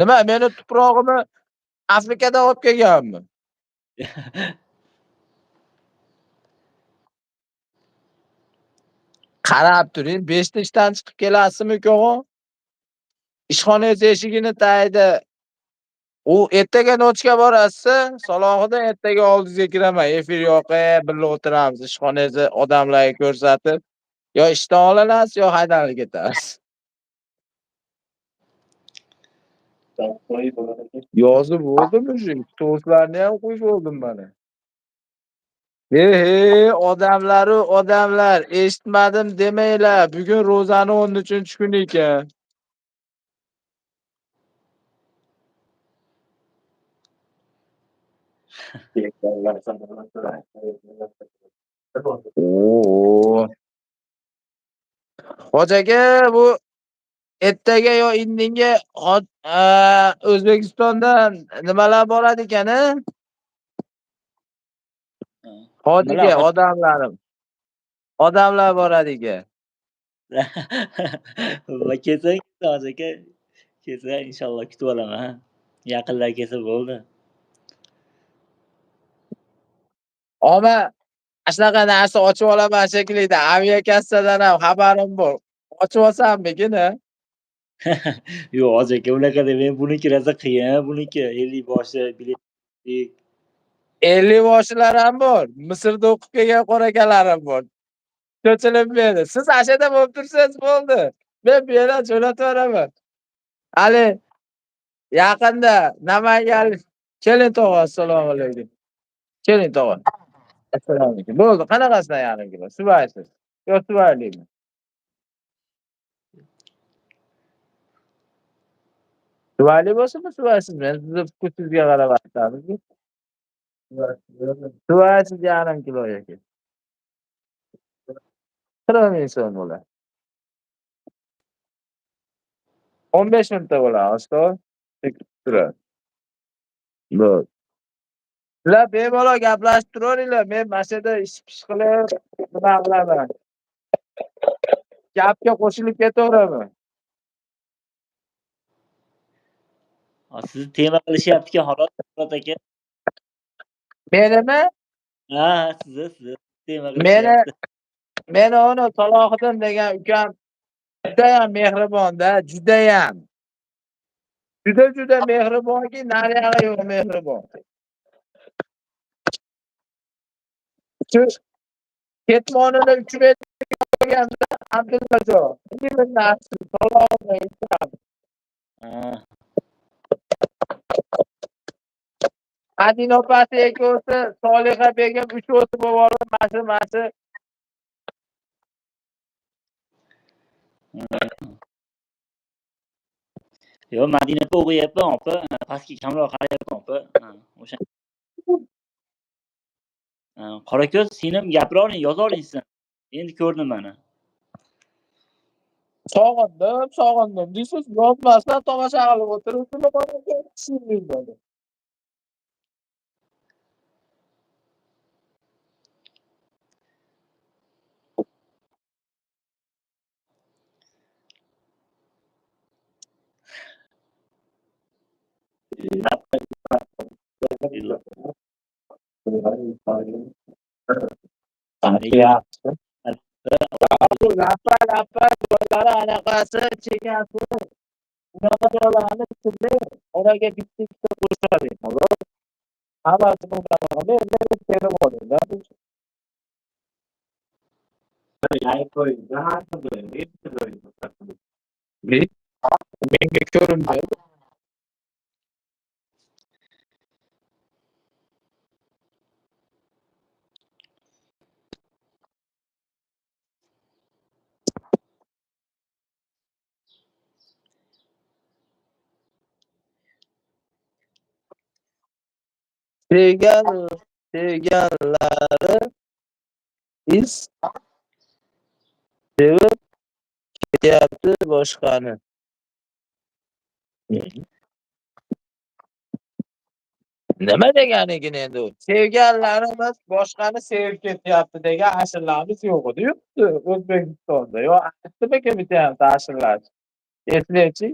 Nima, meni tuprog'imni Afrikadan olib kelganmi? Qarab turing, 5 ta ishdan chiqib kelasizmi uka? Ishxonangiz eshigini tagida u ertaga nochga borasiz, Salohiddin ertaga oldingizga kiraman, efir yoqib, birga o'tiramiz, ishxonangizni odamlarga ko'rsatib, yo ishdan olinasiz, yo haydalib ketasiz. Yozib bo'ldim уже, to'stlarni ham qo'yib bo'ldim mana. He, odamlaru odamlar, eshitmadim demanglar. Bugun ro'zani 13-kuni ekan. Oo. Hoji aka, bu ertaga yo indinga O'zbekistondan nimalar boradi ekan, a? Hojiga odamlarim. Odamlar boradi ekan. Va kelsang, Hoji aka, kelsa inshaalloh kutib olaman. Yaqinlar kelsa bo'ldi. Oma, shunaqa narsa ochib olaman shekilli, aviakassadan ham xabarim bor. Ochib olsammikin, a? Yo'q, Hoji aka, unaqa demang. Buniki rosa qiyin, buniki 50 boshi bilet. 50 boshilar ham bor. Misrda o'qib kelgan qorakalarim bor. Cho'chilib berdi. Siz ashada bo'lib tursangiz bo'ldi. Men bu yerdan jo'natib yuboraman. Hali yaqinda Namanganlik keling tog'a, assalomu alaykum. Keling tog'a. Assalomu alaykum. Bo'ldi, qanaqasidan yarim kilo? Suvaysiz. Yo suvaylikmi? Suvayli bo'lsinmi, suvaysizmi? Endi sizni vkusingizga qarab aytamiz. Suvaysiz yarim kilo yoki. 40 ming so'm bo'ladi. 15 minutda bo'ladi, ustoz. Turadi. Bo'ldi. Sizlar bemalol gaplashib turaveringlar. Men mana shu yerda ish pish qilib, nima qilaman. Gapga qo'shilib ketaveraman. Sizni tema qilishyapti-ku, xolos, Murod aka. Menimi? Ha, sizni tema qilishyapti. Meni uni Salohiddin degan ukam judayam mehribon-da, judayam. Juda-juda mehribonki, nariyog'i yo'q mehribon. Shu ketmonini 3 metr olganda Abdullajon, Salohiddin ukam. Madina opasi ikkovsi, Soliha begim uchovsi bo'lib olib, mana shu. Yo'q, Madina opa o'qiyapman, opa. Pastga kamroq qarayapman, opa. O'sha. Qorako'z, singlim gapira oling, yoza oling siz. Endi ko'rdim mana. Sog'indim, sog'indim. Deysiz, yozmasdan tomosha qilib o'tiribsizmi, Qorako'z? Tushunmayman. Lapa-lapa joylari anaqasi chekasi. Unaqa joylarni tilib, oraga bitta-ikkita qo'shadi. Hammasini unaqa qilib, endi terib oling-da. Menga ko'rinmaydi. Sevganlari iz sevib ketyapti boshqani. Nima deganikin endi u? Sevganlarimiz boshqani sevib ketyapti degan ashulamiz yo'q edi. Yo'qdi O'zbekistonda. Yo, aytdimikin bitta ham ashulachi? Eslaychi.